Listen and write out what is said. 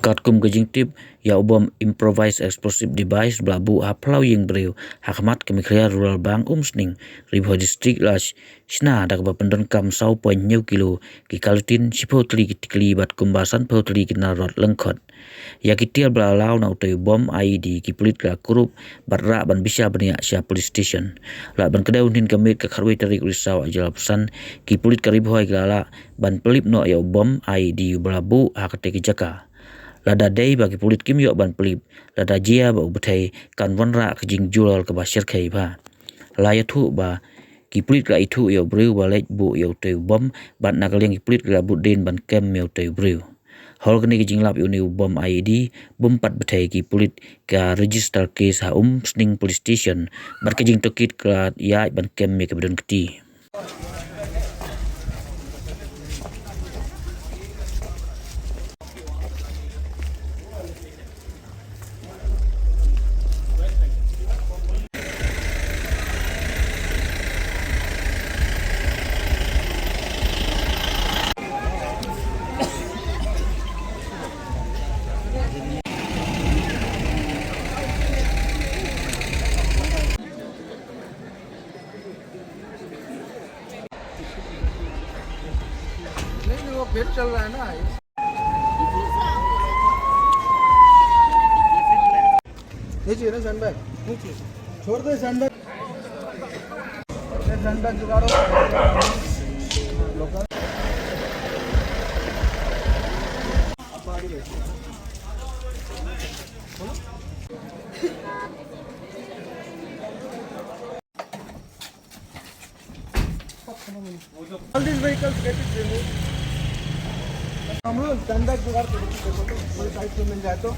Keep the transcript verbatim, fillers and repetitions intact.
Katkum ka jingtip ïa u bom improvised explosive device ba la buh ha phlaw ïing briew ha khmat ka Meghalaya Rural Bank Umsning, Ri Bhoi District la shna da kaba pyndonkam saw point hynñiew kilo ki kalotin, shiphew tylli ki tikli bad kumba sanphew tylli ki nar rod lyngkhot. Ïa ki tiar ba la law na utei u bom I E D ki pulit ki la kurup bad rah ban bishar bniah sha police station. Lada ban kdew hynnin ka miet ka khatwei tarik u Risaw arhajar arphew san, ki pulit ka Ri Bhoi ki la lah ban pynlip noh ïa u bom I E D uba la buh ha katei ka jaka. Lada dei ba ki pulit kim ïoh ban pynlip, lada jia ba u bthei, kan wanrah ka jingjulor kaba shyrkhei bha. La ïathuh ba ki pulit ki la ithuh ïa u briew ba leit buh ïa utei u bom, bad na ka liang ki pulit ki la bud dien ban kem ïa utei u briew. Halor kane ka jinglap ïa une u bom I E D, bym pat bthei, ki pulit ka register case ha Umsning Police Station, bad ka jingtohkit ka la ïaid ban kem ïa kiba don kti. नहीं, नहीं, वो फिर चल रहा है ना। नहीं चाहिए ना सैंडबैग? नहीं चाहिए। छोड़ दे सैंडबैग। ये सैंडबैग जुगाड़ो। लोकल। All these vehicles get it removed. हम लोग सैंडबैग जुगाड़ करके देखो तो कोई साइड पे मिल जाए तो।